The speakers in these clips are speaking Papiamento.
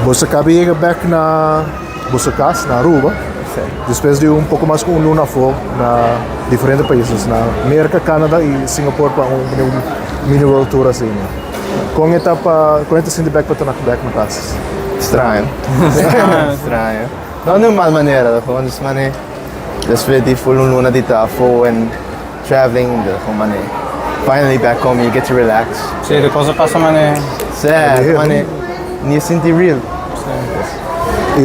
Boso acaba di yega bek na boso cas na Aruba. Despues di un poco mas cu un luna afo na diferente países, na Merca, Canada y Singapore pa un mini world tour asina. Con e ta pa, con e ta sinti bek pa ta bek na cas? Straño. Straño. No den un mal manera, gewoon dus mane despues di full un luna di ta afo en traveling, gewoon mane finally back home you get to relax. Sí, de cosa pasa mane. Sí, mane ni sinti real. Y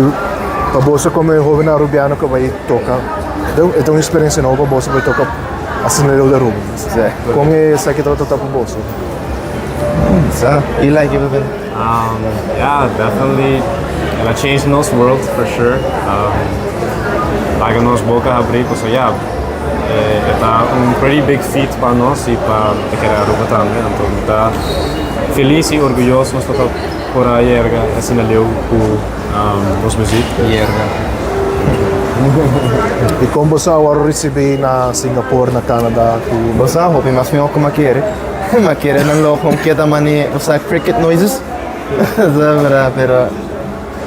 pa boso como e hoben Arubiano cu bay toca, e ta un experiencia nobo pa boso bay toca asina leu di Aruba. Sí. Con esaki tabata ta pa boso? Sa, you like it, Ruben? Yeah, definitely. El a change nos world for sure. Laga nos boca habri, pasobra ya, e ta un pretty big feat pa nos y pa e kere Aruba tambe. Anto mi ta feliz y orguyoso nos toca por a yerga asina leu cu nos muziek. Yerga. Y con boso a wòrdu ricibi na Singapore, na Canada? Cu. Boso a hopi mas mihor cu mi a kere. Mi a kere nan lo con keda mane, bo sa cricket noises? Sa pero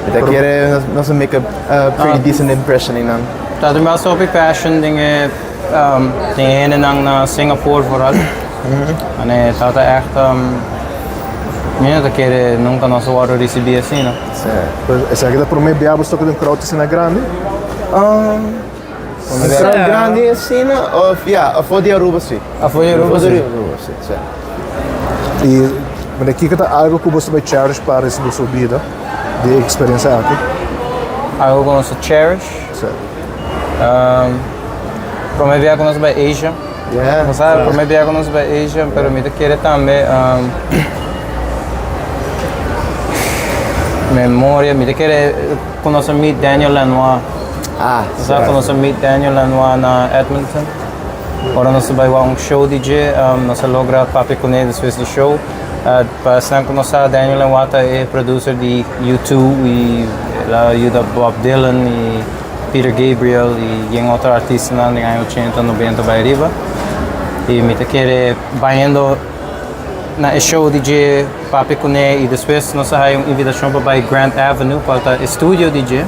mi ta kere nos a make a pretty decent impression einan. Ta tin basta hopi passion den e den e hendenan na Singapore vooral. Mane ta ta echt mi no ta kere nunca nos a wòrdu ricibi asina. Esaki ta prome bia bo toca den un crowd asina grandi? Un crowd grandi asina of ya afo di Aruba si. Afo di Aruba si. Aruba si, si. Y mane kiko ta algo ku boso bai cherish pa resto di boso bida di e experiencia aki? Algo ku nos ta cherish? Si. Prome bia ku nos bai Asia. Yeah. Bo sa prome bia ku nos bai Asia pero mi ta kere tambe memoria mi ta kere ku nos a meet Daniel Lanois. Ah, Bo sa ku nos a meet Daniel Lanois na Edmonton. Ora nos a bai wak un show di dje nos a logra papia kuné despues di show. Pa esnan ku no sa Daniel Lanois ta e producer di U2 i el a yuda Bob Dylan i Peter Gabriel i yen otro artistanan den aña ochenta, nobenta bai ariba. I mi ta kere bayendo na e show di dje papia kuné i despues nos a haya un invitashon pa bai Grant Avenue kual ta e studio di dje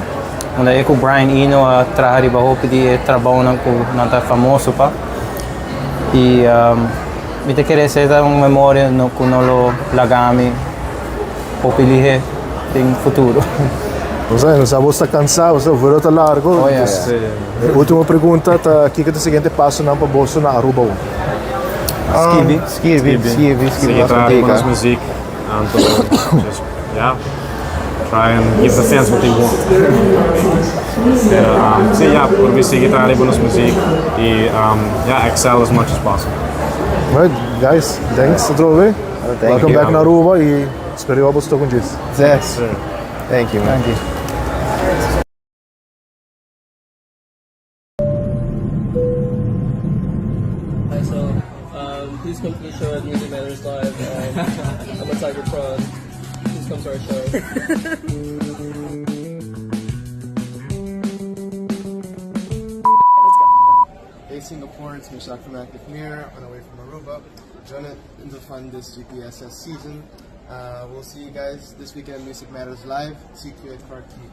unda e ku Brian Eno a traha riba hopi di e trabounan ku nan ta famoso pa. I mi ta kere esei ta un memoria ku no lo laga mi hopi lihé den futuro. Bo sa bo sta kansa, bo sa vuelo ta largo. Oh ya. E ultimo pregunta ta kiko ta e siguiente pasonan pa boso na Aruba awor? Skibi. Skibi, skibi, skibi Sigui traha riba nos muziek anto just ya try and give the fans what they want. Pero si ya por mi sigui traha riba nos muziek y ya excel as much as possible. Alright guys, thanks atrobe. Welcome back na Aruba y spero bo sto con djis. Yes. Thank you man. Thank you. Hi, so please come to the show at Music Matters Live. I'm a Tiger Prawn. Please come to our show. Hey Singapore, it's Mishak from Active Mirror on our way from Aruba. Join us in the fun this GPSS season. We'll see you guys this weekend at Music Matters Live, CQ at Clark Quay.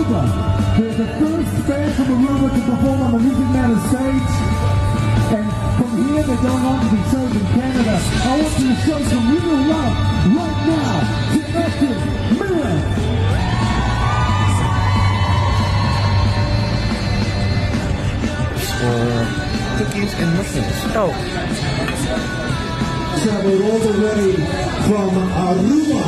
Aruba. They're the first band from Aruba to perform on the Music Matters stage. And from here they're going on to do shows in Canada. I want you to show some real love right now to Active Mirror. Cookies and muffins. Oh. Traveled all the way from Aruba.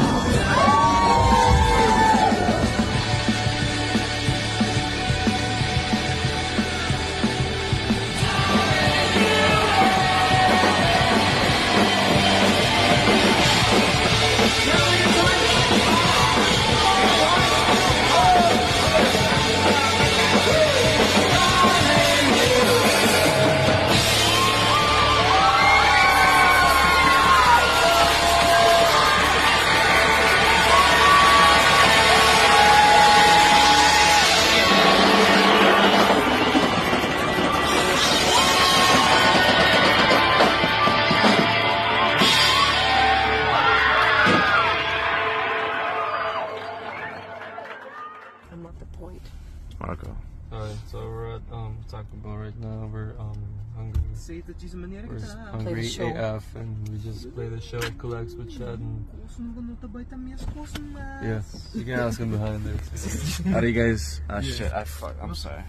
I'm not the point. Marco. Alright, so we're at Taco Bell right now. We're hungry. We're hungry Play the show. AF, and we just play the show Collects with Chad and yeah, you can ask him behind there. How do you guys? Ah, shit. I fuck. I'm sorry.